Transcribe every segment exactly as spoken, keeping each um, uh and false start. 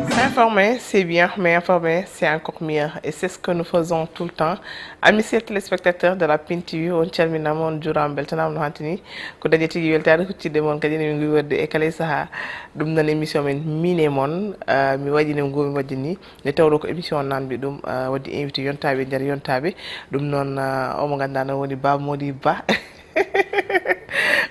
S'informer, c'est bien, mais informer, c'est encore mieux. Et c'est ce que nous faisons tout le temps. Amis chers téléspectateurs de la Pin T V, on calminaama, on njuuraama, mbeltanaama no hannti ni. Ko dañde tigi weltaare huccitde mon kadi ne min nguy waɗde e kala e sahaa. Ɗum noon émission men Miin e Mon, ah, mi waɗi ne ngoomi waɗde ni. Nde tawɗo ko émission o namdi ɗum, ah, waɗi invité yontaaɓe e nder yontaaɓe. Ɗum noon, ah, omo ngannduɗaa noon woni Ba Mody Ba.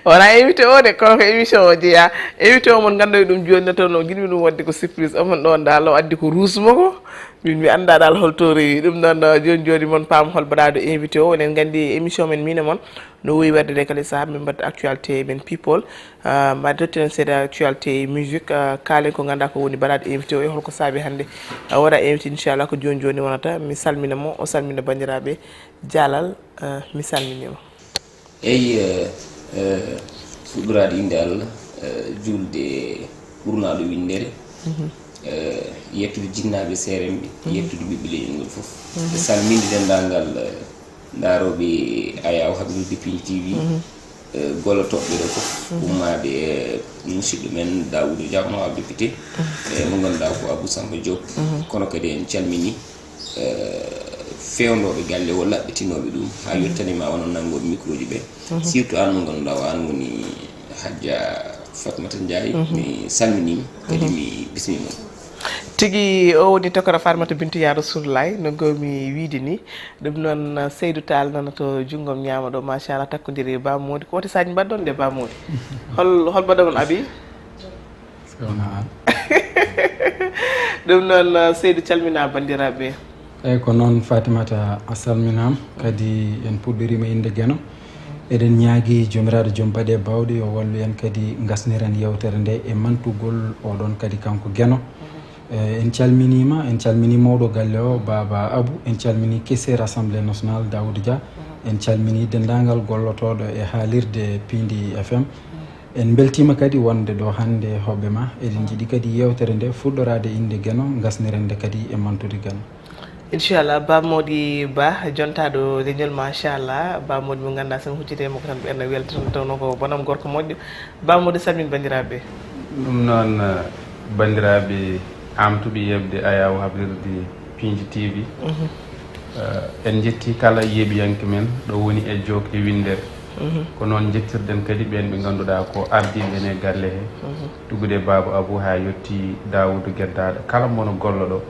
Wonaa invité o de, kono ko émission o jeyaa. Invité o mon ngannduɗaa ɗum jooni, nde tawnoo giɗmi ɗum waɗde ko surprise. Omon ɗoon daal o addi ko ruus makko. Min mi anndaa daal hol to rewi. Ɗum noon, ah, jooni jooni mon paam hol baɗaaɗo invité o. Eɗen nganndi émission men Miin e Mon no wowi waɗde de kala sahaa min mbaɗa actualité men people. Ah, mbaɗa tottinen seeɗa actualité musique. Ah, kaalen ko ngannduɗaa ko woni baɗaaɗo invité o e holko saabi hannde. Ah, wona invité inchallah ko jooni jooni wonata. Mi salmina mo, o salmina banndiraaɓe. Jaalal, ah, mi salminiima. Eyi, eh, eh, fuɗɗoraade innde Allah, eh, juulde ɓurnaaɗo winndere, eh, yettude jinnaaɓe seeremɓe, yettude ɓiɓɓe leñol ngol fof. E salminde denndaangal, eh, ndaarooɓe Ayaawo Habirude Pinji T V, eh, gollotooɓe ɓe ɗo fof, ummaade e musidɗo men Daouda Dia, honorable député, e mo ngannduɗaa ko Abou Samba Diop. Kono kadi en calminii, eh, fewndoɓe galle o, laɓɓitinooɓe ɗum haa yottani ma onon nanngooɓe micro ji ɓe. Surtout aan mo ngannduɗaa o, aan woni Hajja Fatmata Ndiaye. Mi salminiima, kadi mi bismiima. Tigi o woni tokora Farmata Bintu Ya Rasulullahi, no ngoomi wiide ni. Ɗum noon, Seydou Tall nana to junngom ñaamo ɗo, machallah, takkondiri e Ba Mody. Ko woti saji mbaɗɗon de Ba Mody? Hol, hol mbaɗɗon Abi? Ɗum noon, Seydou, calminaa banndiraaɓe ɓe. Eeyi, ko noon, Fatimata, a salminaama. Kadi en puɗɗoriima innde Geno. Eɗen ñaagii Joomiraaɗo Joom Baɗe Baawɗe yo wallu en, kadi ngasniren yeewtere nde e mantugol oɗon kadi kanko Geno. Eeyi, en calminiima, en calminii mawɗo galle o, Baaba Abou, en calminii kesseer Assemblée Nationale, Daouda Dia, en calminii denndaangal gollotooɗo e haalirde Piindi F M. En mbeltiima kadi wonde ɗo hannde hoɓɓe ma. Eɗen njiɗi kadi yeewtere nde fuɗɗoraade innde Geno, ngasniren nde kadi e mantude Geno. Inchallah, Ba Mody Ba, jontaaɗo leñol, machallah. Ba Mody mo ngannduɗaa so mi hucciti e makko tan ɓernde welta tan, tawnoo ko bonam gorko moƴƴo. Ba Mody, salmin banndiraaɓe ɓe. Ɗum noon, eh, banndiraaɓe amtuɓe yeɓde Ayaawo Habirirde Piindi T V. Eh, en njetti kala yeeɓiyanke men ɗo woni e jook e winndere. Ko noon njettirɗen kadi ɓeen ɓe ngannduɗaa ko ardiiɓe en e galle he, tuggude Baaba Abou haa yotti Daawuudu Geddaaɗo. Kala mbono gollo ɗo,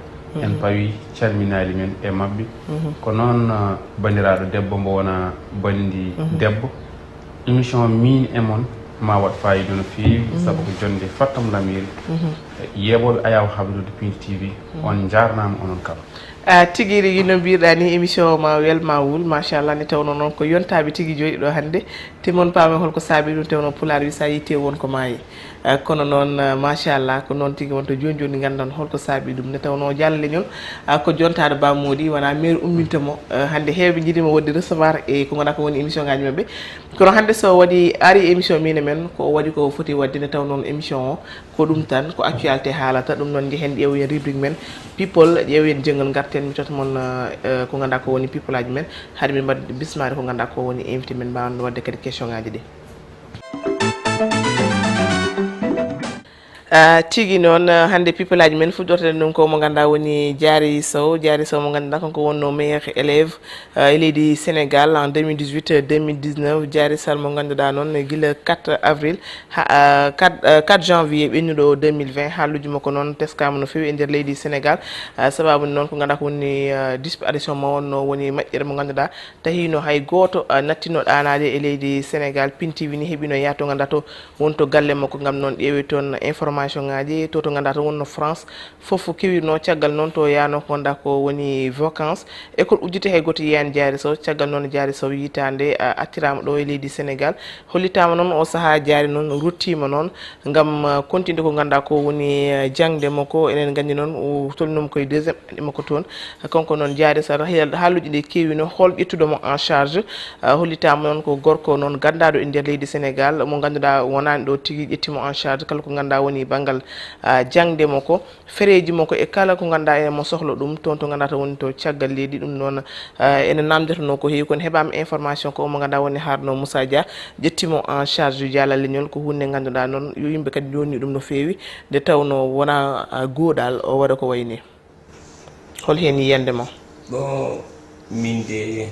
en pawi calminaali men e maɓɓe. Ko noon, eh, banndiraaɗo debbo mbo wona banndi debbo. Émission Miin e Mon ma waɗ faayiida no feewi, sabu ko jonnde fattam lamiiri. Yeeɓooɓe Ayaawo Habirude Piindi T V, on njaarnaama onon kala. Ah, tigi rigi, no mbiruɗaa ni, émission o ma wel ma wul, machallah. Nde tawnoo noon ko yontaaɓe tigi joyi ɗo hannde. Te mon paame holko saabi ɗum, tawnoo pulaar wi so a yiite won ko maayi. Ah, kono noon, ah, machallah, ko noon tigi wonta. Jooni jooni nganndan holko saabi ɗum. Nde tawnoo Diallo Leñol, ah, ko jontaaɗo Ba Mody, wona maire umminta mo. Ah, hannde heewɓe njiɗi mo waɗde recevoir e ko ngannduɗaa ko woni émission ngaji maɓɓe. Kono hannde so waɗi, ari émission Miin e Men, ko o waɗi ko o foti waɗde. Nde tawnoo noon émission o ko ɗum tan, ko actualité haalata. Ɗum noon, njehen ƴeewoyen rubrique men people, ƴeewoyen jeñol, ngarten mi totta mon, eh, ko ngannduɗaa ko woni people aji men, haade min mbaɗ bismaade ko ngannduɗaa ko woni invité men, mbaawen waɗde kadi question ngaji ɗi. Ah, tigi noon, ah, hannde people aji men fuɗɗorten ɗum ko mo ngannduɗaa woni Diary Sow. Diary Sow mo ngannduɗaa kanko wonno meilleur élève, ah, e leydi Sénégal en deux mille dix-huit, deux mille dix-neuf. Diary Sall mo ngannduɗaa noon gila quatre avril ha, ah, quatre, ah, quatre janvier ɓennuɗo o deux mille vingt. Haalluuji makko noon teskaama no feewi e nder leydi Sénégal. Ah, sababu noon ko ngannduɗaa ko woni, ah, disparition mo wonno woni moƴƴere mo ngannduɗaa tahiino hay gooto, ah, nattino ɗaanaade e leydi Sénégal. Pin T V ni heɓino yahto ngannduɗaa to won to galle makko ngam noon ƴeewe toon information ngaji to, to ngannduɗaa to wonno France. Fof kewirno caggal noon to yaano ko ngannduɗaa ko woni vacances. École udditi hay gooto yiyaani Diary Sow. Caggal noon Diary Sow yitaande, ah, acciraama ɗo e leydi Sénégal. Hollitaama noon o sahaa Diary noon ruttiima noon ngam, ah, continde ko ngannduɗaa ko woni, ah, jaŋde makko. Eɗen nganndi noon o tolninooma koye deuxième année makko toon. Kanko noon Diary Sall, haalluuji ɗi keewino hol ƴettuɗo mo en charge. Ah, hollitaama noon ko gorko noon ganndaaɗo e nder leydi Sénégal mo ngannduɗaa wonaani ɗo tigi ƴetti mo en charge kala ko ngannduɗaa woni banngal, ah, jaŋde makko, fereeji makko e kala ko ngannduɗaa ene mo sohla ɗum toon to ngannduɗaa to woni to caggal leydi. Ɗum noon, ah, ene naamndotonoo ko heewi, kono heɓaama information ko omo ngannduɗaa woni Harouna Moussa Dia, ƴettii mo en charge, jaalal leñol, ko huunde nde ngannduɗaa noon yo yimɓe kadi njoɗni ɗum no feewi, nde tawnoo wonaa, ah, gooɗal o waɗa ko wayi nii. Hol heen yiyannde ma? Bon, min de,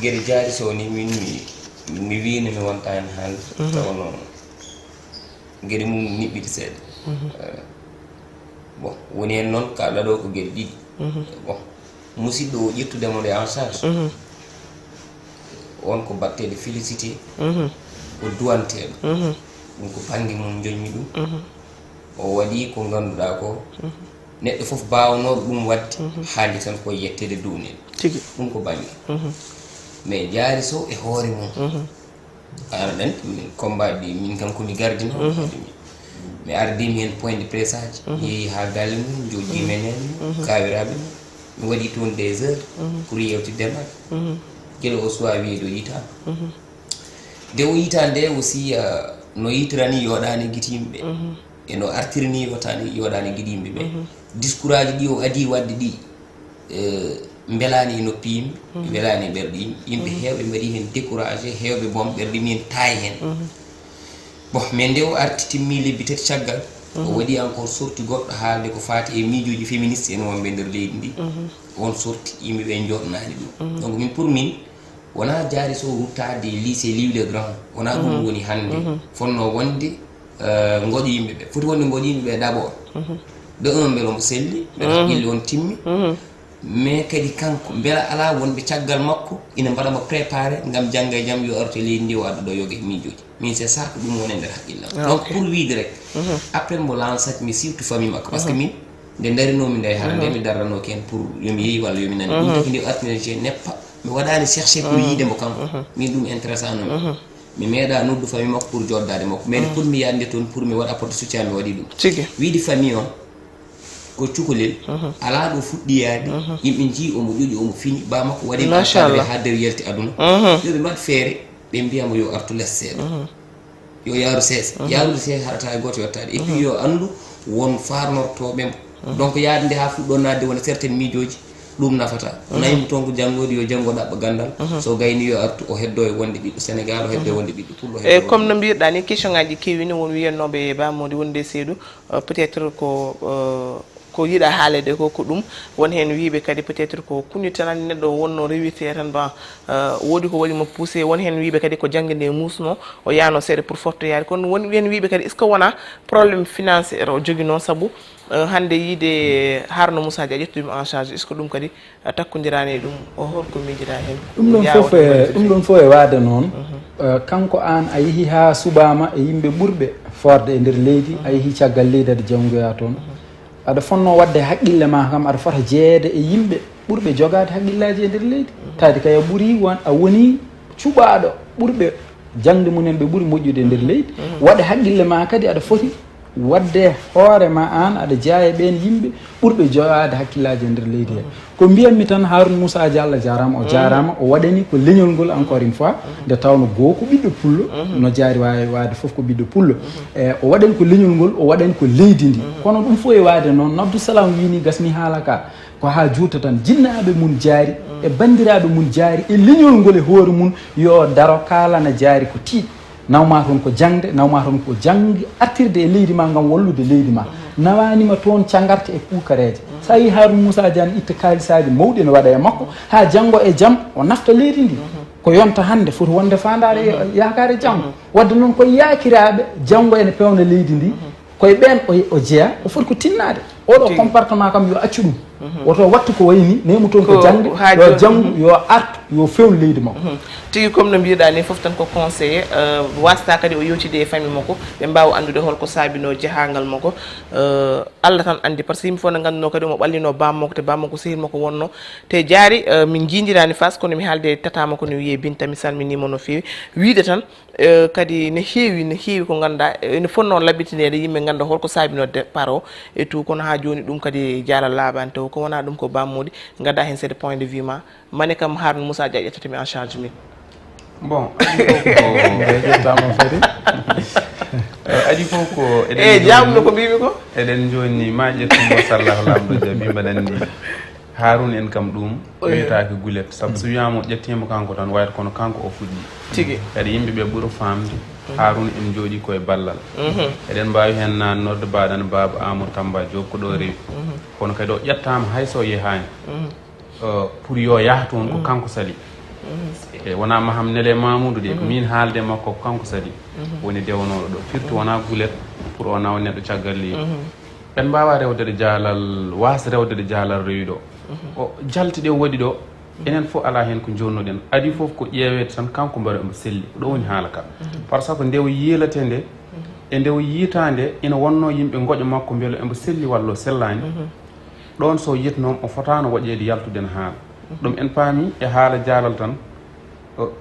geɗe Diary Sow ni, min mi, mi wiino mi wonta heen haalde, mhm, tawnoo geɗe mum niɓɓiɗi seeɗa. Mhm. Eh, bon, woni heen noon, kaalɗaa ɗo ko geɗe ɗiɗi. Mhm. Bon, musidɗo o ƴettude mo nde en charge. Mhm. On ko batteɗo félicité, mhm, ko duwanteeɗo. Mhm. Ɗum ko bannge mum njoñmi ɗum. Mhm. O waɗi ko ngannduɗaa ko, mhm, neɗɗo fof baawnooɗo ɗum waɗde, mhm, haandi tan ko yetteede duunel. Tigi. Ɗum ko bannge. Mhm. Mais Diary Sow e hoore mum. Mhm. Aɗa anndi, min combat ɗi, min kam ko mi gardinoowo. Mhm. Mi ardii mi heen point de presse aji. Mhm. Mi yehi haa galle mum, jooɗii, mhm, mi e nene mum, mhm, kaawiraaɓe mum. Mi waɗi toon des heures, mhm, pour yewtidde e maɓɓe. Mhm. Gila o suwaa wiyeede o yitaama. Mhm. Nde o yitaa nde aussi, ah, no yitirani yooɗaani giti yimɓe. Mhm. E no artiri ni yootaani, yooɗaani giti yimɓe ɓe. Mhm. Discours aji ɗi o adii waɗde ɗi, eh, mbelaani e noppi yimɓe, mhm, mbelaani e ɓerɗe yimɓe. Yimɓe, mhm, heewɓe mbaɗi heen découragé, heewɓe boom ɓerɗe mumen taay heen. Mhm. Bon, mais nde o arti timmi lebbi tati caggal, o, mhm, waɗi encore sorti goɗɗo haalde ko faati e miijooji féministe en wonɓe e nder leydi ndi. Mhm. On sorti yimɓe ɓe njooɗnaani ɗum. Mhm. Donc min, pour min, wonaa Diary Sow ruttaade lycée Louis le Grand, wonaa ɗum, mhm, woni hannde, mhm, fotnoo wonde, eh, ngoƴo yimɓe ɓe. Foti wonde ngoƴo yimɓe ɓe d'abord. Mhm. De un, mbele omo selli, mbele, mhm, haqqille on timmi. Mhm. Mais kadi kanko, mbela alaa wonɓe caggal makko ina mbaɗa mo préparé ngam jannga e jam yo artu e leydi ndi, o adda ɗo yoga e miijooji. Min, c'est ça ko ɗum woni e nder haqqille am. Ah, donc, ok, pour wiide rek, mhm, appel mo lancé mi surtout famille makko, parce que, mhm, min, nde ndarinoomi nde, hara nde, mhm, mi darranooki heen pour yo mi yehi walla yo mi nani. Ɗum, mhm, taki nde o arti nde, je n'ai pas, mi waɗaani cherché pour, mhm, yiide mo kanko. Mhm. Min, ɗum intéressant noon. Mhm. Mi meeɗa noddu famille makko pour jooɗdaade makko. Mais, mhm, pour mi yaade toon, pour mi waɗa apporter soutien, mi waɗi ɗum. Tigi. Wiide famille on ko cukalel, mhm, alaa ɗo fuɗɗi yaade, mhm, yimɓe njii omo ƴoƴi, omo fini, ba makko waɗi, machallah, haa nder yalti aduna. Mhm. Yo ɓe mbaɗ feere, ɓe mbiya mo yo artu les seeɗa. Mhm. Yo yaaru sees. Mhm. Yaarude sees haɗata e gooto yottaade. Et puis, mhm, yo anndu won faarnortooɓe mo. Mhm. Donc, yaade nde haa fuɗɗo naatde wona certaine miijooji, ɗum nafata. Mhm. Nayi mo toon ko janngoyde, yo janngo ɗaɓɓa ganndal. Mhm. So gayni yo artu, o heddo e wonde ɓiɗɗo Sénégal, o heddo e, mhm, wonde ɓiɗɗo Pullo, o heddo e, e wonde, comme no mbiruɗaa ni, question ŋaaji keewi ne won wiyannooɓe e Ba Mody wonde seeɗu, euh, peut-être ko, euh, ko yiɗa haalede ko, ko ɗum. Won heen wiyɓe kadi peut-être ko kuñi tan neɗɗo wonno rewirte tan, ba, euh, woodi ko waɗi mo poussé. Won heen wiyɓe kadi ko jaŋde nde muusno, o yaano seeɗa pour fottoyaade. Kono won heen wiyɓe kadi, est-ce que wonaa problème financier o joginoo? Sabu, euh, hannde yiide Harouna Moussa Dia ƴettude mo en charge, est-ce que ɗum kadi, euh, takkondiraani e ɗum? O holko miijiɗaa heen? Ɗum ɗon fof, e, ɗum ɗon fof e waade noon. Mhm. Euh, kanko aan a yehi haa suɓaama e yimɓe ɓurɓe foorde e nder leydi, a, mhm, yehi caggal leydi aɗa janngoya toon. Mhm. Aɗa fotnoo waɗde haqqille ma kam, aɗa fota jeyeede e yimɓe ɓurɓe jogaade haqqillaaji e nder leydi. Mhm. Tawde kay a ɓurii won, a wonii cuɓaaɗo ɓurɓe jaŋde mumen, ɓe ɓuri moƴƴude e nder, mhm, leydi. Mhm. Waɗe haqqille ma kadi aɗa foti waɗde hoore ma aan, aɗa jeyaa e ɓeen yimɓe ɓurɓe jogaade haqqillaaji e nder leydi he. Mhm. Ko mbiyatmi tan, Harouna Moussa Dia, Allah jaaraama, o, mhm, jaaraama, o waɗani ko leñol ngol, encore une fois, mhm, nde tawno goo ko ɓiɗɗo pullo, mhm, no Diary waawi waade fof ko ɓiɗɗo pullo. Mhm. E, o waɗani ko leñol ngol, o waɗani ko leydi ndi. Mhm. Kono ɗum fof e waade noon, no Abdou Salam wii ni, gasni haala ka, ko haa juuta tan. Jinnaaɓe mum Diary, mm, e banndiraaɓe mum Diary, e leñol ngol e hoore mum, yo daro kaalana Diary ko tiiɗi. Naw maa toon ko jaŋde, naw maa toon ko jaŋde, artirde e leydi ma ngam wallude leydi ma. Mhm. Nawaani ma toon cangarte e puukareeje. Mhm. So a yii Harouna Moussa Dia ne itta kaalisaaji mawɗi ne waɗa e makko, haa janngo e jam o nafta leydi ndi. Mhm. Ko yonta hannde foti wonde faandaare, mhm, yaakaare janngo. Mhm. Waɗde noon ko e yaakiraaɓe janngo ene peewna leydi ndi. Mhm. Ko e ɓeen o, o jeyaa, o foti ko tinnaade. Oɗo, tigi, comportement kam yo accu ɗum. Mhm. Woto wattu ko wayi ni, nemu toon ko, ko jaŋde, haa yo jooni, janngu, mhm, yo artu, yo feewnu leydi makko. Mhm. Tigi, comme no mbiruɗaa ni, fof tan ko conseiller, euh, wasata kadi o yewtide e famille makko, ɓe mbaawa anndude holko saabinoo jahaangal makko. Euh, Allah tan anndi, par ce que yimɓe fof ne nganndunoo kadi omo ɓallino bammakko, te bammakko sehil makko wonno. Te Diary, euh, min njiidiraani Faas, kono mi haalde e tata makko no wiyee Binta, mi salminiima no feewi. Wiyde tan, Eh, kadi ne heewi, ne heewi ko ngannduɗaa, eh, ene fotnoo laɓɓitineede, yimɓe ngannda holko saabinoo départ o et tout, kono haa jooni ɗum kadi jaala laaɓaani taw, ko wonaa ɗum ko Ba Mody, ngaddaa heen seeɗa point de vue ma. Mane kam Harouna Moussa Dia ƴettata mi en charge min. Bon, aɗa ko, ko ƴettaama fadi. Eh, Kadi fof ko eɗen Eh, jaabuɗo ko mbimi ko? Eɗen jonni ma ƴettu mo sallah lamɗo jabi mbaɗa anndi. Harun en kam ɗum wiyetaake gulet, sabu so wiyaama o ƴettiima kanko tan wayata kono kanko o fuɗɗi. Tigi. Kadi yimɓe ɓe ɓuri famde. Harun en jooɗi koye ballal. Eɗen mbaawi heen naatnorde mbaɗan baaba Amadou Tamba Diop ko ɗo rewi. Kono kadi o ƴettaama hay so o yehaani. Pour yo yah toon ko kanko sali. E wona maham nele mamoudou de ko min haalde makko ko kanko sali. Woni dewnooɗo ɗo firti wona gulet. Pour o nawa neɗɗo caggal leydi. En mbawa rewde ɗo jaalal was rewde ɗo jaalal rewi ɗo. O jalti ɗe waɗi ɗo. Enen fof ala heen ko jonnoɗen adi fof ko ƴeewede tan kanko mbaɗa omo selli ko ɗo woni haala ka. Par ce que nde o yiilate nde e nde o yiita nde ina wonno yimɓe goƴa makko mbelo embo selli walla o sellani. Ɗoon so yetnoom o fotaano waɗeede yaltude no haala. Ɗum en paami e haala jaalal tan,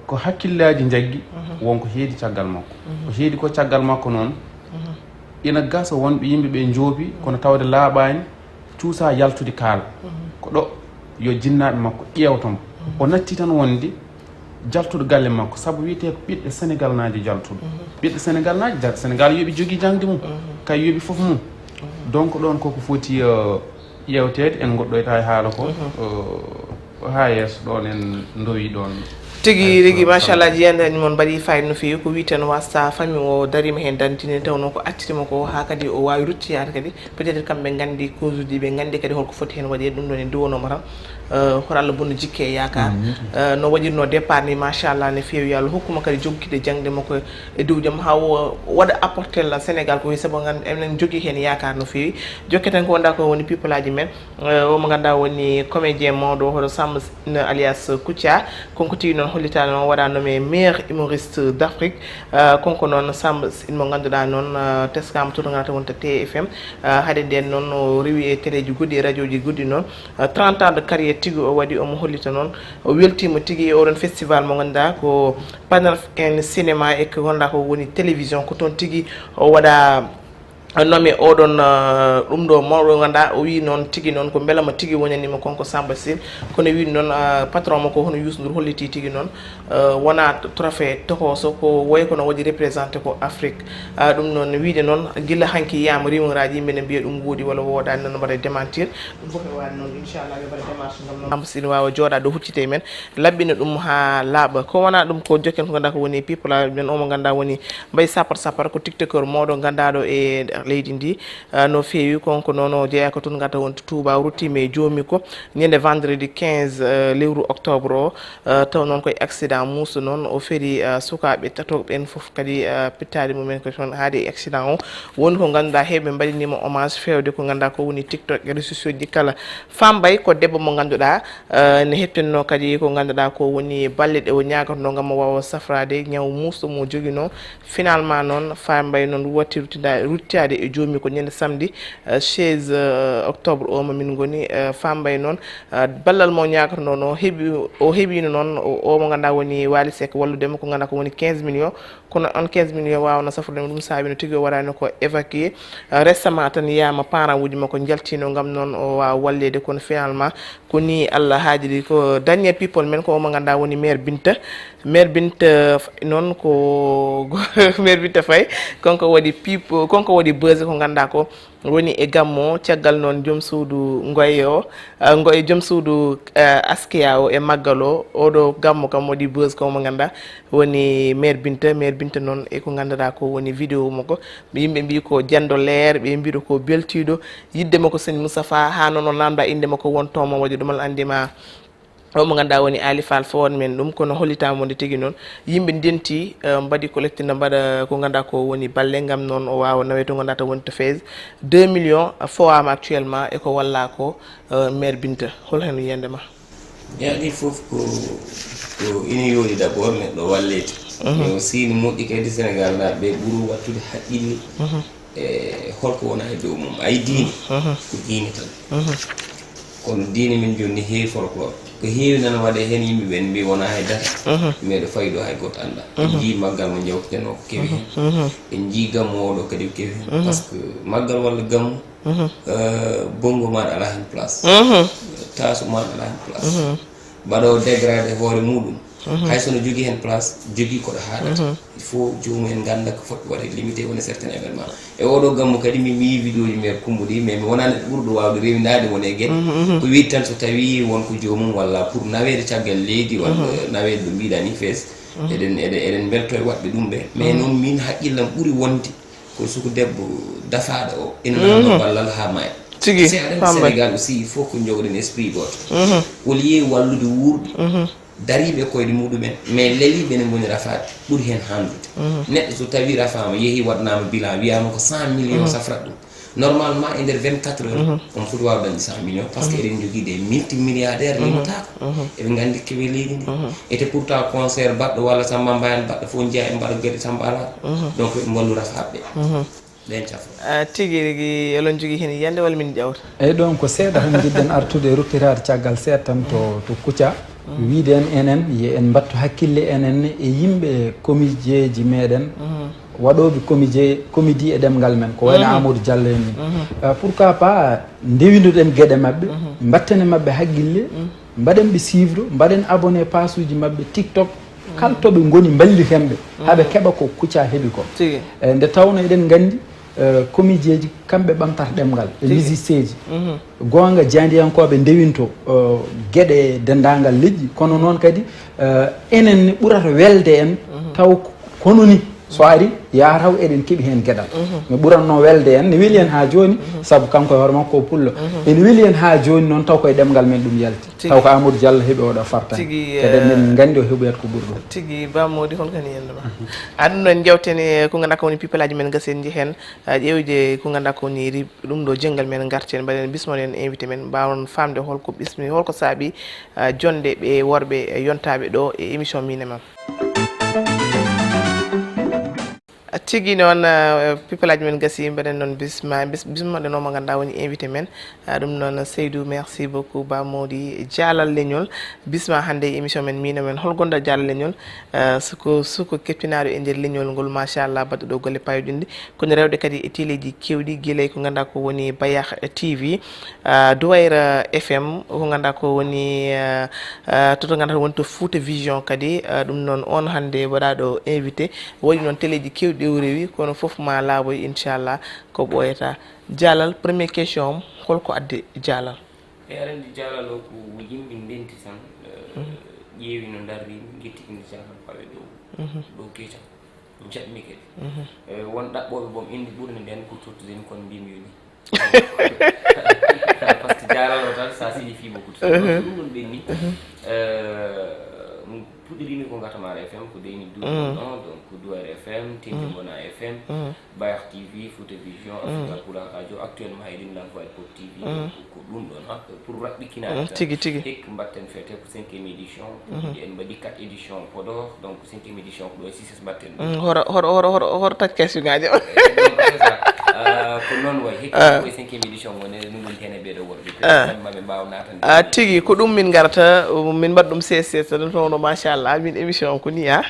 ko hakkillaaji njaggi won ko heedi caggal makko. Ko heedi ko caggal makko noon, ina gasa wonɓe yimɓe ɓe njoobi kono tawde laaɓaani, cuusa yaltude kaala. Ko ɗo yo jinnaaɓe makko ƴeewtomo. O natti tan wonde jaltuɗo galle makko sabu wiyetee ko ɓiɗɗo Senegal naajo jaltuɗo. Ɓiɗɗo Senegal naajo jal Senegal yoɓi jogii jaŋde mum, kay yoɓi fof mum. Donc ɗoon koko foti ƴeewteede, en ngoɗɗoyta e haala ko haa yeeso ɗoon en ndowi ɗoon. Tigi rigi machallah, jiyande en mon mbaɗi fayida no feewi. Ko witen wasta famille o darima heen dantine tawno ko accitimo ko haa kadi o waawi ruttiyaade kadi. Peut-être kamɓe nganndi cause uji ɓe nganndi kadi holko foti heen waɗeede ɗum ɗoon e duwanooma tan. Hoto Allah bonnu jikke e yaakaar. No waɗirno départ ni machallah no feewi, yo Allah hokkuma kadi joggude jaŋde makko e dow jam haa o waɗa apporter la Sénégal ko sabu ngan enen jogii heen yaakaar no feewi. Jokketen ko wonda ko woni people aji men. O mo ngannduɗaa woni comédien mawɗo hoto Samba Sine alias Kouthia. Konko tigi noon hollita noon waɗa nommé meilleur humoriste d'Afrique. Konko noon Samba Sine mo ngannduɗaa noon teskama to to ngannduɗaa wonta T F M. Haade nden noon o rewi e téléji goɗɗi e radioji goɗɗi noon. Trente ans de carrière tigi o waɗi omo hollita noon o weltima tigi e oɗon festival mo ngannduɗaa ko Panaf en cinéma e ko ngannduɗaa ko woni télévision ko toon tigi o waɗa nommé oɗon. Ɗum ɗo mawɗo ngannduɗaa o wi noon tigi noon ko mbelama tigi wonanima konko Samba Sine. Kono wi noon patron mo ko hono Youssou Ndour holliti tigi noon wona trophée tokoso ko woy kono waɗi représenté ko Afrique. Ɗum noon wiide noon gila hanki yiyama rumeur aji yimɓe ne mbiya ɗum woodi walla woodani noon mbaɗa démentir. Ɗum fof e waade noon inchallah ɓe mbaɗa démarche ngam noon Samba Sine wawa jooɗa ɗo huccite men laɓɓina ɗum ha laaɓa. Ko wona ɗum ko jokken ko ganduɗa ko woni people men omo ganduɗa woni Mbaye Sapar Sapar ko tiktoker mawɗo gandaɗo e leydi ndi. No feewi konko noon o jeeya ko toon gata wonto Touba o ruttima e joomi ko ñande vendredi quinze lewru octobre o. Taw noon koye accident muuso noon o feri sukaaɓe tato ɓen fof kadi pittaali mumen ko toon haade accident o. Woni ko ganduɗa heewɓe mbaɗinima hommage fewde ko ganduɗa ko woni tiktok e réseaux sociaux ji kala. Fambay ko debbo mo ganduɗa ne hettinno kadi ko ganduɗa ko woni balle ɗe o ñagatno gam o wawa safrade ñaw muuso mo joguino. Finalement noon Fambay noon watti ruttida ruttade e joomi ko ñande samedi seize octobre o mo min goni. Fambay noon ballal mo ñagatno no heeɓi o heeɓino noon o mo ganduɗa woni Wali Seck walludemo ko ganduɗa ko woni quinze millions. Kono on quinze millions wawano safrude mo ɗum saabi no tigi o waɗani ko évacué. Récemment tan yiyama parent uji makko jaltino gam noon o wawa wallede kono finalement ko ni Allah haajiri ko Daniel people men ko omo ganduɗa woni maire Binta. Maire Binta noon ko maire Binta Faye konko waɗi people konko waɗi buzz ko ganduɗa ko woni e gammo caggal noon joom suudu ngoye o ngoye joom suudu askiya o e maggal o oɗo gammo kam waɗi buzz ko omo ganduɗa woni maire Binta. Maire Binta noon e ko ganduɗa ko woni vidéo makko yimɓe mbi ko jando leer ɓe mbiɗo ko beltiɗo yidde makko seigne Moustapha ha noon o namda inde makko wontomo waɗi ɗumal andima. O mo ganduɗa woni Ali Fall fowon men ɗum kono hollitama wonde tigi noon yimɓe ndenti mbaɗi collecte no mbaɗa ko ganduɗa ko woni balle gam noon o wawa nawe to ganduɗa to woni to fes deux millions fowama actuellement eko walla ko. Maire Binta hol hen yiyande ma? Yaadi fof ko ko ina yooɗi d'abord neɗɗo wallede mais aussi ne moƴƴi kadi Sénégal naaɓe ɓe ɓuru wattude haqqille e holko wona e dow mum ay diine ko diine tan. Kono diine min jonni heewi folklore ko heewi nana waɗe heen yimɓe ɓen mbi wona hay dara. Meɗo fayi ɗo hay goto annda en jii maggal mo jawteten o ko kewi heen en jii gammo oɗo kadi ko kewi heen par ce que maggal walla gammo bongo maɗa ala heen place taso maɗa ala heen place mbaɗo dégradé hoore muɗum. Hay so no jogii heen place, jogii ko ɗo haaɗata. Il faut joomum en ngannda ko foti waɗe limité woni certain événement. E oɗo gammu kadi, mi, mi yii vidéo ji maire Kumba ɗi, mais mi wonaa neɗɗo ɓurɗo waawde rewindaade woni e geɗe. Ko wiide tan so tawii won ko joomum walla pour naweede caggal leydi walla naweede ɗo mbiɗa ni fees. Eɗen, eɗen, eɗen mbelto e waɗɓe ɗum ɓe. Mais noon min haqqillam ɓuri wonde ko suku debbo dafaaɗo o ina nanno ballal haa maaya. Tigi, si aɗa anndi Sénégal aussi, il faut ko njogoɗen esprit gooto. Au lieu wallude wuurɓe, dariiɓe e koyɗe muɗumen, mais leliiɓe ne ngoni rafaade, ɓuri heen hanndude. Neɗɗo so tawii rafaama, yehi waɗanaama bilan, wiyaama ko cent millions safrat ɗum. Normalement, e nder vingt-quatre heures, on foti waawde dañde cent millions, parce que eɗen njogii des multimilliardaires, limotaako. Eɓe nganndi kewe leydi ndi. Et pourtant, concert baɗɗo walla Samba Mbayaan baɗɗo fof njeyaa e mbaɗa geɗe Samba alaa. Donc, eɓe mballu rafaaɓe ɓe. Ɓen cafo. Ah, tigi rigi, eɗen njogii heen yiyannde walla min ƴawta? Eyi, ɗoon ko seeɗa tan njiɗ-ɗen artude e ruttitaade caggal seeɗa tan to, to Kouthia. Wiyde en enen, yo en mbattu hakkille enen e yimɓe komijeeji meeɗen, waɗooɓe komije, komedi e ɗemngal men, ko wayno Amadou Diallo en ni. Ah, pourquoi pas ndewindoɗen geɗe maɓɓe, mbatten e maɓɓe hakkille, mbaɗen ɓe suivre, mbaɗen abonné page uji maɓɓe TikTok, kala to ɓe ngoni mballiten ɓe, haa ɓe keɓa ko Kouthia heɓi ko. Tigi. Eh, nde tawnoo eɗen nganndi, eh, komijeeji kamɓe ɓamtata ɗemngal, e musicieji. Goonga, jaandiyankooɓe ndewinto, eh, geɗe denndaangal leƴƴi, kono noon kadi, eh, enen ne ɓurata welde en, taw ko, kono ni, so ari, yaa taw eɗen keɓi heen geɗal. Mi ɓuratnoo welde en, ne weli en haa jooni, sabu kanko e hoore makko o pullo. Ene weli en haa jooni noon, taw ko e ɗemngal men ɗum yalti. Tigi. Taw ko Amadou Diallo heɓi oɗo fartaŋŋe. Tigi, kadi eh, min nganndi o heɓoyat ko ɓuri ɗum. Tigi, Ba Mody, hol ko heen yiyannde ma? Aɗa ɗum noon njewten e ko ngannduɗaa ko woni people aji men, gasi en njehen, ah, ƴeewde ko ngannduɗaa ko woni ri-, ɗum ɗo jenngal men, ngarten mbaɗen bismol en invité men, mbaawon faamde hol ko bismi, hol ko saabi, ah, jonnde ɓe worɓe, eh, yontaaɓe ɗo e émission Miin e Maa. Tigi noon, eh, people aji men gasi, mbaɗen noon bisma-, bis-, bismoɗen o mo ngannduɗaa woni invité men. Ah, ɗum noon, Seydou, merci beaucoup. Ba Mody, Jaalal Leñol, bisma hannde e émission men, Miin e Maa. Hol gonɗo Jaalal Leñol? Ah, suko, suko keptinaaɗo e nder leñol ngol, machallah, baɗɗo ɗo golle payodinɗe. Kono rewɓe kadi e teleeji keewɗi, gila e ko ngannduɗaa ko woni Bayakh T V, ah, Duwayra F M, ko ngannduɗaa ko woni, ah, ah, to, to ngannduɗaa woni to Fouta Vision kadi, ah, ɗum noon on hannde waɗaaɗo invité. Waɗi noon teleeji keewɗi ɗi o rewi, kono fof ma laaɓoy, inchallah, ko ɓooyata. Jaalal, première question am, hol ko addi Jaalal? E aɗa anndi Jaalal o ko yimɓe ndenti tan, eh, ƴeewi no ndarri, njetti inde Jaalal pawe dow, dow Keita. Jaɓmi kadi. Eh, won ɗaɓɓooɓe boom inde ɓurani ɓeen ko tottude mi, kono mbiymi yo ni. Parce que Jaalal o tan, ça signifie beaucoup. Ɗum ɗum ɓenni. Eh, mi puɗɗirimi ko Ngatamar F M, ko deyni duuɓi ɗon, donc ko Duwayre F M, Tindi Bona F M, Bayakh T V, Fouta Vision, Africa Pulaar Radio, actuellement eɗen Langue Pop T V, donc ko ɗum ɗon, ha, pour raɓɓikinaade tan. Tigi, tigi. Hikka mbaɗten fete ko cinquième édition, en mbaɗi quatre éditions Podor, donc cinquième édition ko ɗo e Cices mbaɗten ɗum. Hoto, hoto, hoto, hoto, hoto tacca suugaji. Eh, donc, c'est ça. Ah, ko noon wayi, hikka ko e cinquième édition woni, eɗen ngoni heen e ɓeeɗo worɓe. Peut-être maɓe mbaaw naatande. Ah, tigi, ko ɗum min ngarata, min mbaɗa ɗum sees sees tan, hono machallah, min émission o ko ni, ah.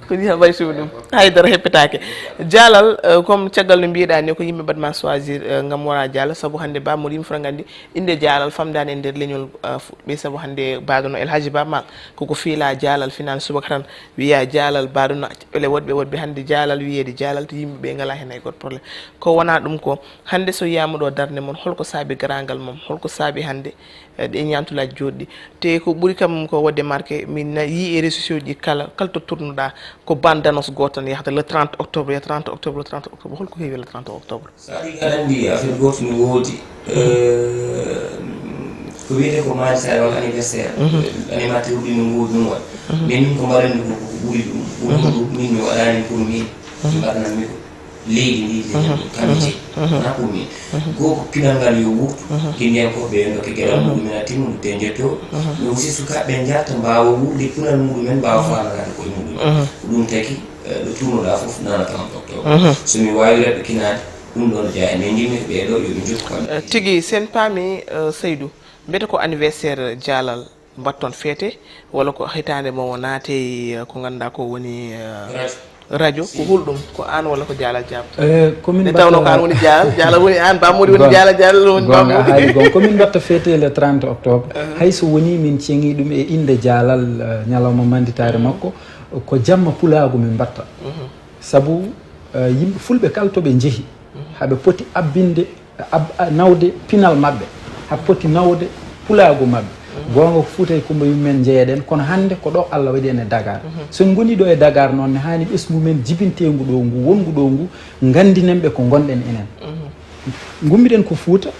Ko ni tan mbaɗi ɗum. Haydara heppetaake. Jaalal, eh, comme caggal no mbiyeɗaa ni, ko yimɓe mbaɗ ma choisir, eh, ngam wona Jaalal, sabu hannde Ba Mody yimɓe fof nganndi innde Jaalal famdaani e nder leñol, eh, fu-, ɓe sabu hannde mbaɗono El Hadji Ba Maal, koko fiila Jaalal, finaani subaka tan wiya Jaalal, mbaɗono ele woɗɓe, woɗɓe hannde Jaalal, wiyeede Jaalal, to yimɓe ɓe ngalaa heen hay gooto problème. Ko wona ɗum ko, hannde so wiyaama ɗo darnde mon, holko saabi garaangal mon, holko saabi hannde eh, ɗe ñaantulaaji jooɗɗi. Te ko ɓuri kam ko waɗde marqué, min na-, yii e réseaux sociaux ji kala, kala to tournuɗaa, ko bande d'annonce gooto tan yahata le trente octobre, le trente octobre, le trente octobre. Holko heewi le trente octobre? So ari aɗa anndi affaire gooto no woodi. Eh, ko wiyetee ko Madi Sall walla anniversaire. Eh, animateur ɗi no ngoodi ɗum waɗa. Mais min ko mbaɗanmi ko, ko ɓuri ɗum. Ɓuri ɗum, min mi waɗaani pour min. Mbaɗanammi ko. Leydi ndi, leydi ndi, kamɓe jeyi. Wonaa ko min. Goo ko pinal ngal yo wuurtu, Guinéen ko ɓe ndokke geɗal muɗumen a timmude, te njetto. Mais aussi sukaaɓe njatta mbaawa wuurde e pinal muɗumen, mbaawa faandaade koye muɗumen. Ko ɗum tagi, eh, ɗo tuunoɗaa fof nanata on ɗo. So mi waawi raɓɓikinaade, ɗum ɗoon jeyaa e men, njimmi ko ɓee ɗo yo ɓe njokku kamɓe. Eh, tigi, sen paami, eh, Seydou, mbiyete ko anniversaire Jaalal mbatton feete, walla ko hitaande mo o naati, eh, ko ngannduɗaa ko woni, eh, Radio ko hulɗum? Ko an walla ko Jaalal Jaab? Eh, komin nde tawno ko an woni Jaalal, Jaalal woni an, Bamodi woni Jaalal, Jaalal woni Bamodi. Haali gon, komin mbatta fête le trente octobre. Hay so woni min ceŋi ɗum e innde Jaalal, eh, ñalawma manditaare makko, ko jamma pulaagu min mbatta. Sabu, eh, yimɓe fulɓe kala to ɓe njehi, haɓe poti abbinde, ab-, a-, nawde pinal maɓɓe, haɓe poti nawde pulaagu maɓɓe. Goonga ko Fuuta e Kumba yummen njeyeɗen, kono hannde ko ɗo Allah waɗi en e Dakar. So en ngoni ɗo e Dakar noon, ne haani ɓesngu men jibinteengu ɗo ngu, wonngu ɗo ngu, nganndinen ɓe ko ngonɗen enen. Ngummiɗen ko Fuuta,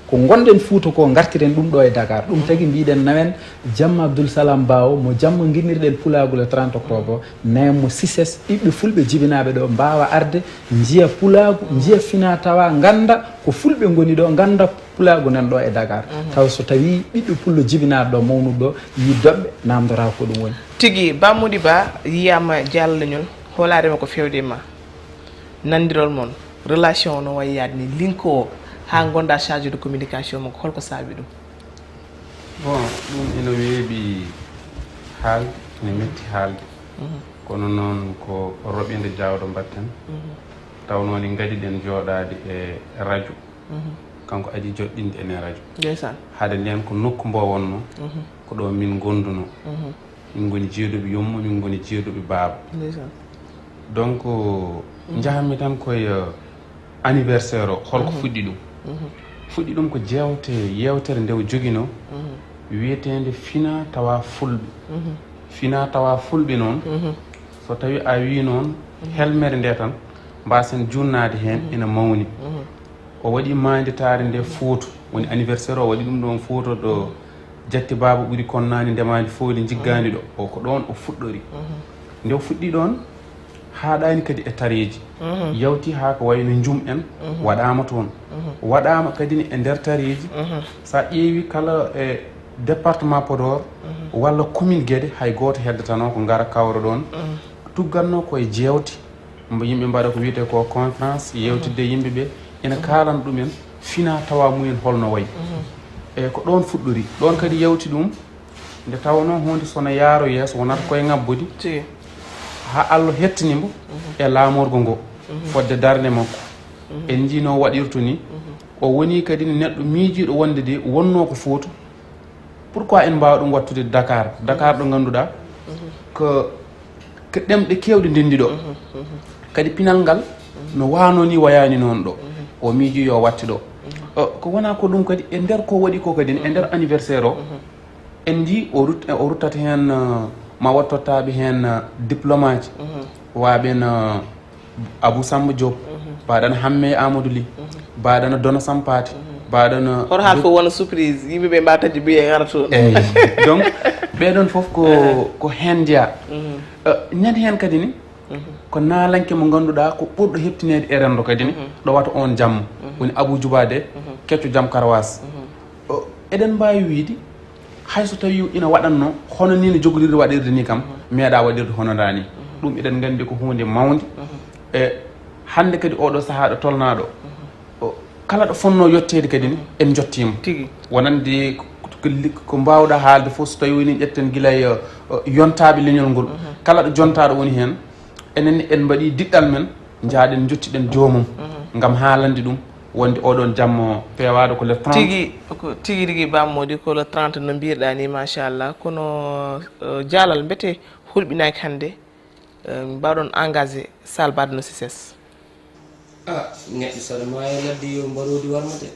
ko ngonɗen Fuuta ko, ngartiren ɗum ɗo e Dakar. Ɗum tagi mbiɗen nawen jamma Abdoul Salam Bawo, mo jamma nginnirɗen pulaagu le trente octobre o, nawen mo C I C E S, ɓiɓɓe fulɓe jibinaaɓe ɗo mbaawa arde, njiya pulaagu, njiya fina tawa, ngannda ko fulɓe ngoni ɗo, ngannda pulaagu nan ɗo e Dakar. Tawa so tawi ɓiɗɗo pullo jibinaaɗo ɗo, mawnuɗo ɗo, yi doɓɓe, namdora ko ɗum woni. Tigi, Ba Mody Ba yiyama Jaalal Leñol, hoolaare makko fewde ma. Nandirol mon, relation o no wayi yaade ni, linko o, haa ngonda chargé de communication makko, holko saabi ɗum? Bon, ɗum ina weeɓi haalde, ina metti haalde. Kono noon ko roɓinde jaawɗo mbaɗten. Tawnoo ni ngadiɗen jooɗaade e radio. Kanko adii joɗɗinde en e radio. Ndeysaan. Hade ndeen ko nokku mbo wonnoo, ko ɗo min ngondunoo. Min ngoni jeeduɓe yumma, min ngoni jeeduɓe baaba. Ndeysaan. Donc, njahanmi tan koye, euh, anniversaire o, holko fuɗɗi ɗum? Fuɗɗi ɗum ko jeewte, yeewtere nde o joginoo, wiyeteende Fina Tawa Fulɓe. Fina Tawa Fulɓe noon, so tawi a wii noon, helmere nde tan, mbaasen juunnaade heen, ina mawni. O waɗi maanditaare nde Fuuta, woni anniversaire o, o waɗi ɗum ɗoon Fuuta ɗo Jatti Baaba ɓuri konnaani ndemaandi fooyde njiggaandi ɗo. O ko ɗoon o fuɗɗori. Nde o fuɗɗi ɗoon, haaɗaani kadi e tareeji. Yawti haa ko wayno njum en waɗaama toon. Waɗaama kadi ne e nder tareeji. So a ƴeewi kala e département Podor walla commune Guédé, hay gooto heddatanoo ko ngara kawra ɗoon. Tuggatnoo ko e jeewte. Mbo yimɓe mbaɗa ko wiyetee ko conférence, yewtidde e yimɓe ɓe, ina kaalana ɗumen fina tawa mumen holno wayi. E ko ɗoon fuɗɗori. Ɗoon kadi yawti ɗum, nde tawnoo huunde so no yaaro yeeso, wonata koye ŋabbudi. Tigi. Haa Allah hettini mbo e laamorgo ngo, fodde darnde makko. En njii no waɗirtu ni. O woni kadi neɗɗo miijiiɗo wonde de wonnoo ko Fuuta. Pourquoi en mbaawa ɗum wattude Dakar? Dakar ɗo ngannduɗaa ko, ko ɗemɗe keewɗe ndenndi ɗo. Kadi pinal ngal no waano ni, wayaani noon ɗo. O miiji yo watti ɗo. O, ko wonaa ko ɗum kadi, e nder ko waɗi ko kadi, e nder anniversaire o, en njii o rut-, o ruttata heen, uh, ma waɗ tottaaɓe heen, uh, diplôme aji, waaɓe no Abou Samba Diop, mbaɗana Hamme Amadou Ly, mbaɗana Dona Sampaté, mbaɗana Hoto haal fof wona surprise, yimɓe ɓe mbawa taƴde billet ngara toon. Eyyi. Donc, ɓeɗon fof ko, ko heen njeya. Eh, ñande heen kadi ni, ko naalanke mo ngannduɗaa ko ɓurɗo heɓtineede e renndo kadi ni, ɗowata oon jamma. Woni Abou Djoubade, kecco jam Karawas. O, eɗen mbaawi wiyde, hay so tawi ina waɗatno hono ni no jogodirde waɗirde ni kam, meeɗa waɗirde hono ndaa ni. Ɗum eɗen nganndi ko huunde mawnde. E hannde kadi oɗo sahaa ɗo tolnaaɗo, o, kala ɗo fonnoo yetteede kadi ni, en njottiima. Tigi. Wonande ko, ko, ko mbaawɗa haalde fof, so tawi woni ƴetten gila e, o, yontaaɓe leñol ngol. Kala ɗo jontaaɗo woni heen, enen en mbaɗi diɗɗal men, njaaɗen njottiɗen joomum, ngam haalande ɗum wonde oɗon jamma peewaaɗo ko le trente. Tigi, ko tigi rigi Ba Mody, ko le trente no mbirɗa ni, machallah. Kono, eh, Jaalal, mbete hulɓinaaki hannde, eh, mbawɗon engagé Sall Ba no C I C E S? Ah, neɗɗo saɗa maayo ladde yo mbaroodi warma de.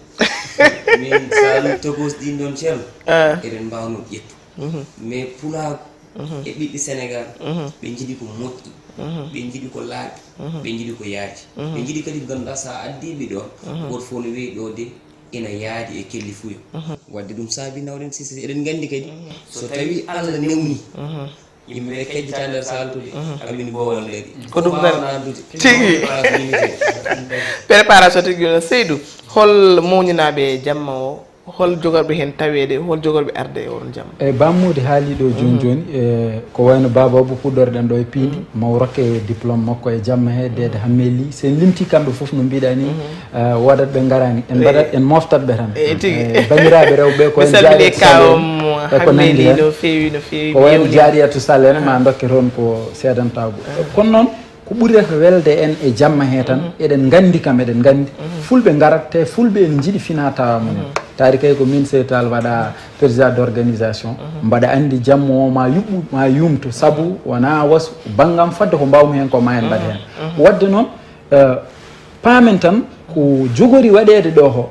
Min Sall togos ɗin ɗon ceerno, eɗen mbawno ƴettu. Mais pulaagu e ɓiɓɓe Sénégal, ɓe njiɗi ko moƴƴi, ɓe njiɗi ko laaɓi, ɓe njiɗi ko yaaji. Ɓe njiɗi kadi ngannduɗaa so a addii ɓe ɗo, gooto fof no wiyi ɗo de ina yaadi e kelli fuyo. Waɗde ɗum saabi nawɗen C I C E S. Eɗen nganndi kadi, so tawi Allah newni, yimɓe ɓe kejjata nder saltude, amin gowal leydi. Ko ɗum tan. Tigi. Préparation tigi no Seydou, hol mawninaaɓe jamma o? Hol jogorɓe heen taweede, hol jogorɓe arde e oon jamma? Eyi, Ba Mody haali ɗo jooni jooni, e, ko wayno Baaba Abou puɗɗorɗen ɗo e piindi, maw rokke diplôme makko e jamma he, Deede Hammee Ly. So en limtii kamɓe fof no mbiɗa ni, eh, wodat ɓe ngaraani. En mbaɗat, en moftat ɓe tan. Eyi, tigi. Eh, banndiraaɓe rewɓe ko en jaariyatu Sall en, e ko nanndi heen. No feewi, no feewi. Ko wayno jaariyatu Sall en, ma dokke toon ko seedantaagu. Kono noon, Ko ɓurata welde en e jamma he tan, eɗen nganndi kam, eɗen nganndi. Fulɓe ngarat, te Fulɓe ene njiɗi finaa tawa mumen. Taari kay ko min Seydi Tall waɗa président d'organisation, mbaɗa anndi jamma o ma yuɓɓu, ma yumto, sabu wonaa wasu banngam fadde ko mbaawmi heen ko ma en mbaɗ heen. Waɗde noon, eh, paamen tan ko jogori waɗeede ɗo ho,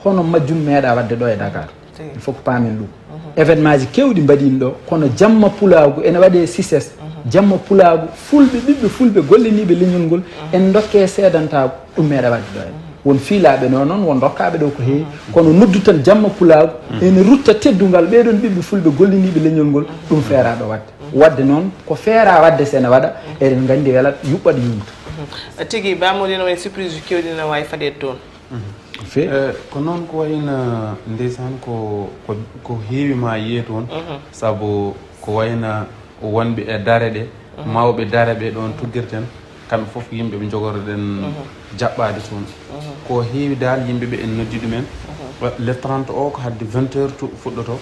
hono majjum meeɗa waɗde ɗo e Dakar. Il faut ko paamen ɗum. Événement ji kewɗi mbaɗiino ɗo, kono jamma pulaagu ene waɗe C I C E S. Jamma pulaagu, Fulɓe, ɓiɓɓe Fulɓe gollaniiɓe leñol ngol, en ndokke seedantaagu, ɗum meeɗa waɗde ɗo en. Won fiilaaɓe ɗo noon, won rokkaaɓe ɗo ko heewi, kono noddu tan jamma pulaagu, ene rutta teddungal ɓee ɗoon ɓiɓɓe Fulɓe gollaniiɓe leñol ngol, ɗum feeraaɗo waɗde. Waɗde noon, ko feeraa waɗde so ene waɗa, eɗen nganndi welat yuɓɓat yumta. Tigi, Ba Mody, no wayi surprise kewɗi no waawi fadeede toon. Fe- Eh, ko noon ko wayna ndeysaan ko ko ko heewi ma yiyee toon, sabu ko wayna wonɓe e dare ɗe, mawɓe dare ɓe ɗoon tuggirten, kamɓe fof ko yimɓe ɓe njogorɗen jaɓɓaade toon. Ko heewi daal yimɓe ɓe en noddi ɗumen. Le trente o ko hadde vingt heures tu fuɗɗoto.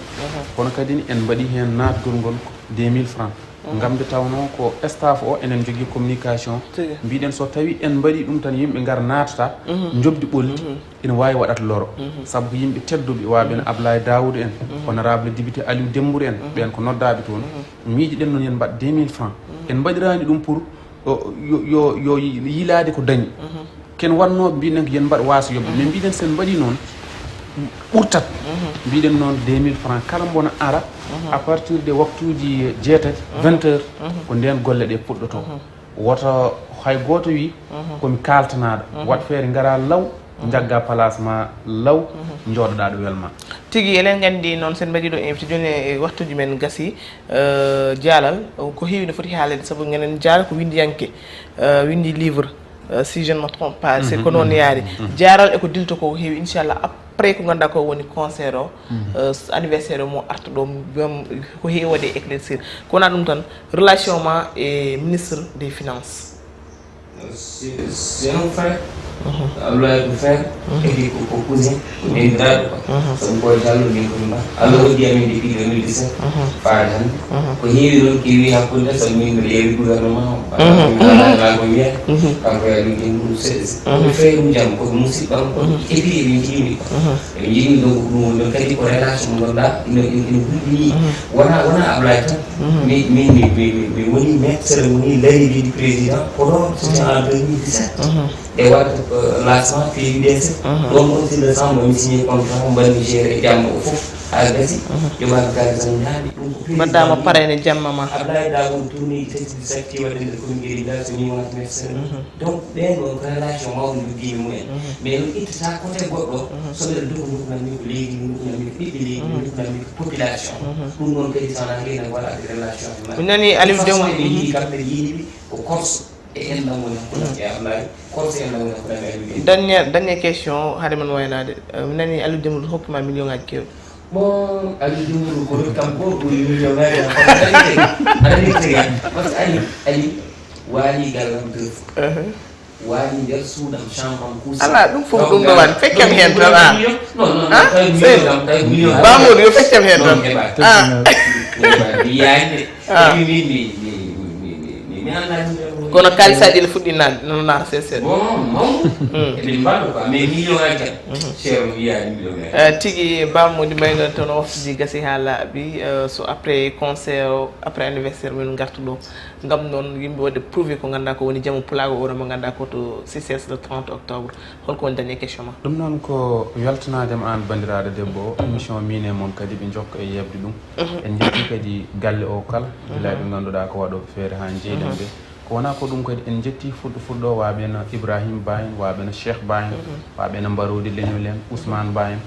Kono kadi en mbaɗi heen naatgol ngol ko deux mille francs. Ngam nde tawnoo ko staff o enen njogii communication. Mbiɗen so tawii en mbaɗii ɗum tan yimɓe ngar naatata, njoɓdi ɓolti, ina waawi waɗat loro. Sabu ko yimɓe tedduɓe, waaɓe no Ablaye Daouda en, honorable député Aliou Dembourou en, ɓeen ko noddaaɓe toon. Miijiɗen noon yen mbaɗ deux mille francs. En mbaɗiraani ɗum pour o, yo, yo, yo yi- yiilaade ko dañi. Ken wannooɓe mbiɗen ko yen mbaɗ waaso yoɓde, mais mbiɗen sen mbaɗii noon ɓurtat. Mbiɗen noon deux mille francs kala mbo no ara à partir de waktuuji jeetati, vingt heures, ko ndeen golle ɗe puɗɗoto. Woto hay gooto wi komi kaaltanaaɗo. Waɗ feere ngara law, njagga place ma law, njooɗoɗaa ɗo welma. Tigi, eɗen nganndi noon, sen mbaɗii ɗo invité, jooni e waktuuji men gasi, eh, Jaalal, ko heewi no foti haaleede, sabu ngenen Jaalal ko winndiyanke, eh, winndi livre, eh, si je ne me trompe pas, c'est ko noon yaari. Jaalal e ko dilto ko heewi, inchallah, après ko ngannduɗaa ko woni concert o, eh, anniversaire o mo arta ɗo, bam- ko heewi waɗde éclaircir. Ko wonaa ɗum tan, relation ma e ministre des finances. C'est c'est un frère. Ablaye ko frère. Kadi ko ko cousin, ko nenndiraaɗo quoi. Sabu ko Diallo min ko min mbaɗa. Allah waɗi amin depuis deux mille dix-sept. Faade hannde. Ko heewi noon keewi hakkunde sabu min mbiɗa yeewi gouvernement o. Ala ko wiyata. Kanko e Aliou Dembourou c'est c'est frère um jam, ko musiɗɗo am, ko. Et puis emin njiɗmi quoi. Emin njiɗmi, donc ko ɗum woni ɗon kadi ko relation mo ngannduɗaa ino ino ino hulɓinii. Wona wona Ablaye tan. Mi mi mi mi mi mi woni maître cérémonie l'arrivée du président ko ɗon, c'était en deux mille dix-sept. E waɗde lancement P U D C. Ɗon aussi le temps mo mi signé contrat, mbaɗmi géré jamma o fof haa gasi. Jomaɓe gardien ñaami ɗum ko président. Mbaɗɗaama parrain e jamma ma. Ablaye Daouda tourné tati satti waɗde nder commune Guédé village, so mi wonata maître cérémonie. Donc ɓen ɗon ko relation mawɗo joggiimi mumen. Mais ɗum ittata côté goɗɗo, so mbeɗa dogo nokkunammi ko leydi, nokkunammi ko ɓiɓɓe leydi, nokkunammi ko population. Ɗum ɗon kadi so wonaa ngayna waɗaade relation e maɓɓe. Mi nani Aliou Dembourou. Yiɗi kamɓe yiɗi ko Corse e enɗam woni hakkunde e Ablaye, Corse e enɗam woni hakkunde e Aliou Dembourou. Dernière, dernière question, haade men waynaade. Eh, mi nani Aliou Dembourou hokkima million ngaji kewɗi. Bon, Aliou Dembourou ko rokki kam ko ɓuri million ngaji. Aɗa anndi tigi, aɗa anndi tigi. Parce que Aliou, Aliou waali gallam deux fois. Waali nder suudam, chambre am, couche. Ala, ɗum fof ɗum ɗo waɗi. Feccam heen tan, ah. Non, non, non, tawi million kam, tawi million. Ba Mody, yo feccam heen tan. Non, heɓaani. Ah. Heɓaani, mi yiyaani de. Et puis min, mi, mi, mi, mi, mi, mi anndaa ɗum ɗo. Kono kaalisaaji ne fuɗɗi naatde, no naata seeɗa seeɗa. Bon, mawɗo. Eɓe mbaɗa quoi, mais million aji tan. Cher, mi yiyaani million aji. Eh, tigi, Ba Mody, mbayno tan waktuuji gasi haa laaɓi, eh, so après concert o, après anniversaire, min ngarta ɗo. Ngam noon yimɓe waɗde prouvé ko ngannduɗaa ko woni jamma pulaagu o, mo ngannduɗaa ko to C I C E S le trente octobre. Holko woni dernière question ma? Ɗum noon ko weltanaade ma aan banndiraaɗo debbo o, émission miin e mon kadi ɓe njokka e yeeɓde ɗum. En njettii kadi galle o kala, gila ɓe ngannduɗaa ko waɗooɓe feere haa njeyɗen ɓe. Ko wonaa ko ɗum kadi en njettii fuɗɗo fuɗɗo waaɓe no Ibrahima Ba en, waaɓe no Cheikh Ba en, waaɓe no Mbaroodi Leñol en, Ousmane Ba en.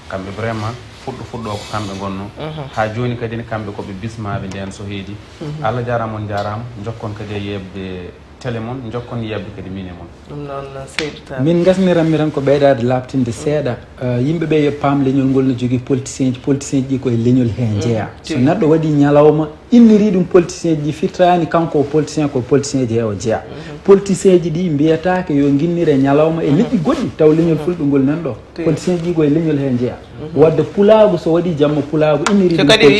Kamɓe vraiment fuɗɗo fuɗɗo ko kamɓe ngonnoo. Haa jooni kadi ne kamɓe ko ɓe bismaaɓe ndeen so heedi. Allah jaaraama, on njaaraama, njokkon kadi e yeeɓde télé mon, njokkon yeeɓde kadi miin e mon. Ɗum noon, Seydou Tall. Min ngasniranmi tan ko ɓeydaade laaɓtinde seeɗa. Eh, yimɓe ɓe yo paam leñol ngol no jogii politicien ji, politicien ji ɗi ko e leñol he njeyaa. So neɗɗo waɗii ñalawma, inniri ɗum politicien ji ɗi, firtaani kanko o politicien, ko politicien ji he o jeyaa. Politicien ji ɗi mbiyataake yo nginnire ñalawma e leƴƴi goɗɗi, taw leñol fulɓe ngol nan ɗo. Politicien ji ɗi ko e leñol he njeyaa. Waɗde pulaagu, so waɗii jamma pulaagu, inniri ɗum politicien,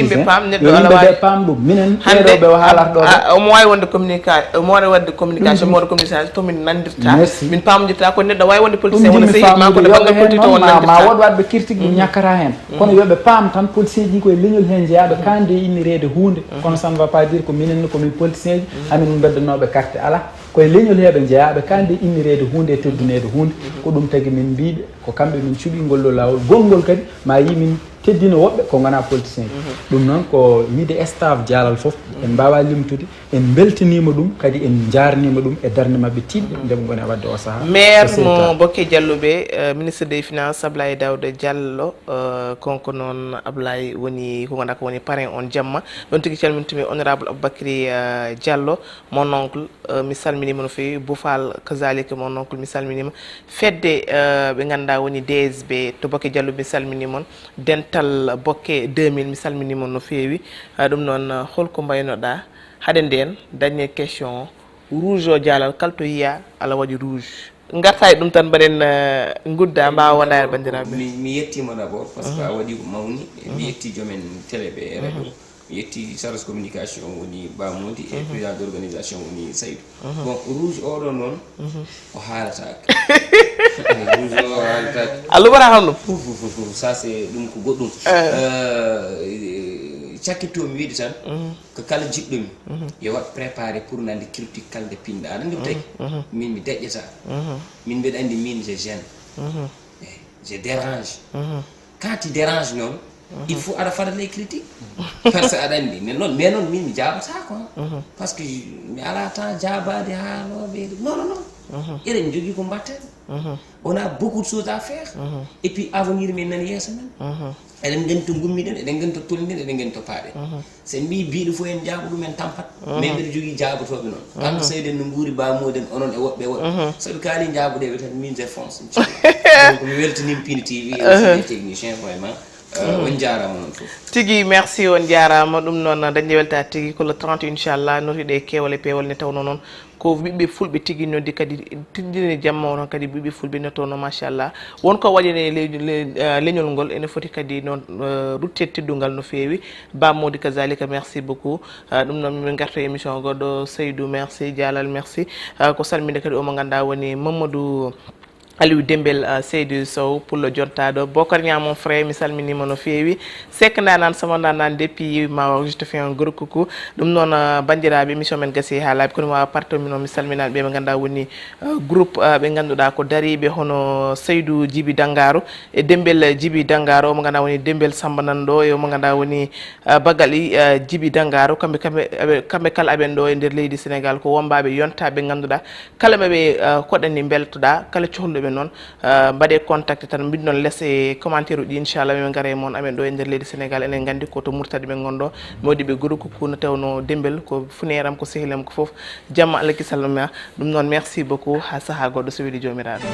yo yimɓe ɓe paam ɗum. Minen ɓeeɗo ɓe o haalata ɗo ɓe. Omo waawi wonde communica-, omo waawi waɗde Communication, mode communication, to min nandirta, min pamdirta ko neɗɗo wawi wonde politicien wona sehil ma, kono banggal politique to on nandirta. Won wadɓe critique ɗum ñakkata hen, kono yoɓe paam tan politicien ji ko e leñol hen jeeyaɓe kande e innireede hunde. Kono ça ne va pas dire ko minen ko min politicien ji, amin beddanoɓe carte, ala. Ko e leñol heɓe jeeyaɓe kande e innireede hunde e tedduneede hunde. Ko ɗum tagi min mbiɓe ko kamɓe min cuɓi ngol ɗo lawol. Gongol kadi ma yi min teddina woɓɓe ko gona politicien ji. Ɗum noon ko wiide staff Jaalal fof, en mbawa limtude. En mbeltaniima ɗum, kadi en njaarniima ɗum e darnde maɓɓe tiiɗɗe nde ɓe ngoni e waɗde o sahaa. Maire mo Bokke Jalluɓe, eh, ministre des finances, Ablaye Daouda Diallo, eh, kanko noon Ablaye woni ko ngannduɗaa ko woni parrain on jamma. Ɗon tigi calmintumi honorable Aboubacry, eh, Diallo, mon oncle, eh, mi salminiima no feewi, Boufal kazalika mon oncle mi salminiima. Fedde, eh, ɓe ngannduɗaa woni D S B to Bokke Jalluɓe mi salminiima on. Dental Bokke deux mille mi salminiima on no feewi. Eh, ɗum noon, eh, holko mbaynoɗaa? Haɗe nden, dernière question, rouge o jaalal kala to yiya ala waɗi rouge. Garta e ɗum tan mbaɗen, eh, gudda mbawa wondaade banndiraaɓe. Mi, mi yettima d'abord parce que a waɗi ko mawni. Mi yetti jomen télé ɓe e radio. Mi yetti charge communication woni Bamodi e président d'organisation woni Saydou. Bon, rouge oɗo noon o haalataake. Rouge o haalataake. A luɓata kam ɗum. Fof, fof, fof, fof. Ça c'est ɗum ko goɗɗum. Eh, cakkitto mi wiide tan ko kala jiɗɗomi yo waɗ préparé pour nande critique kala nde pinɗa. Aɗa andi ko tagi? Min mi deƴƴata. Min mbeɗa andi min je gêne. Eh, je dérange. Quand tu déranges noon, il faut aɗa fada les critiques. Parce que aɗa andi, mais noon, mais noon min mi jaabata quoi. Parce que mi ala temps jaabaade haalooɓe. Non, non, non. Eɗen jogii ko mbatten. On a beaucoup de choses à faire. Et puis avenir min nan yeeso men. Eɗen nganndi to ngummiɗen, eɗen nganndi to tolniɗen, eɗen nganndi to paaɗen. So en mbii biiɗo fof en jaabu ɗum en tampat. Mais mbeɗa jogii jaabotooɓe noon. Kanko Seydi en no nguuri baa mooɗen onon e woɓɓe e woɓɓe. So ɓe kaali jaabuɗe ɓe tan min je fonce, inchallah. Donc mi weltaniima Pini T V e aussi les techniciens vraiment. Euh, on jaaraama on fof. Tigi, merci, on jaaraama. Ɗum noon dañde weltaare tigi ko le trente inchallah, notiɗe e keewal e peewal nde tawnoo noon ko ɓiɓɓe fulɓe tigi noddi kadi teddini jamma o noon kadi ɓiɓɓe fulɓe nde tawnoo machallah. Won ko waɗi e le-, le-, eh, leñol ngol ene foti kadi noon, eh, rutte teddungal no feewi. Ba Mody kazalika, merci beaucoup. Eh, ɗum noon min ngarta e émission goɗɗo. Seydou, merci. Dialal, merci. Eh, ko salminde kadi omo ngannduɗaa woni Mamadou Aliou Dembel, eh, Seydou Sow, Pullo Jontaɗo. Bokar Niang, mon frère, mi salminiima no feewi. Seck Ndanane, sama Ndanane, depuis Maroc, je te fais un gros coucou. Ɗum noon, eh, banndiraaɓe, émission men gasii haa laaɓi, kono mi waawaa parto min o, mi salminaani ɓe ɓe ngannduɗaa woni, eh, groupe, eh, ɓe ngannduɗaa ko dariiɓe hono Seydou Djiby Dangaro e Dembel Djiby Dangaro, omo ngannduɗaa woni Dembel Samba nan ɗo, e omo ngannduɗaa woni, eh, Bagali, eh, Djiby Dangaro. Kamɓe, kamɓe, aɓe, kamɓe kala aɓen ɗo e nder leydi Sénégal, ko wombaaɓe yontaaɓe ngannduɗaa kala ɓe ɓe, eh, koɗani mbeltoɗaa, kala cohluɗo ɓe noon, eh, mbaɗe contact tan, mbiɗ noon les e commentaire uji, inchallah, min ngara e mon, amen ɗo e nder leydi Sénégal, enen nganndi ko to Murtadi ɓe ngonɗo, mi waɗi ɓe groupe coucou no tawno Dembel, ko funeeram, ko sehilam, ko fof, jamma Allah kisal ma, ɗum noon merci beaucoup, haa sahaa goɗɗo so weli Joomiraaɗo.